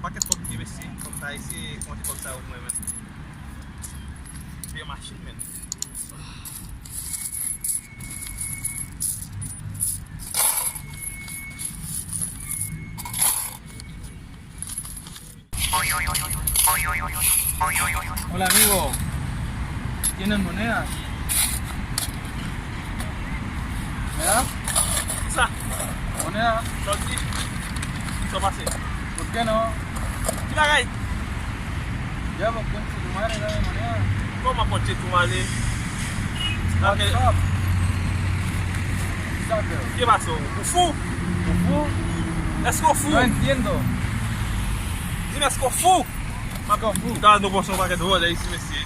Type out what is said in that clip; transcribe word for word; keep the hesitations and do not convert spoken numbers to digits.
Pakèt kòb li gen, mesye. Kòm sa, mesye, konte kòb sa yo pou mwen menm. Vye machin, menn. Hola, amigo. ¿Tienen moneda? ¿Moneda? Sa. Moneda. Sa di. Sa pase. ¿Por qué no? Ki bagay? Ya, pues, conche tu madre, dame moneda. Kòman konche tou male? What's up? What's up, bro? Ki pase w? Ou fou? Ou fou? Èske w fou? No entiendo. Di m, èske w fou? Èske w fou? Gad nou pran yon pakèt vòlè isi, mesye.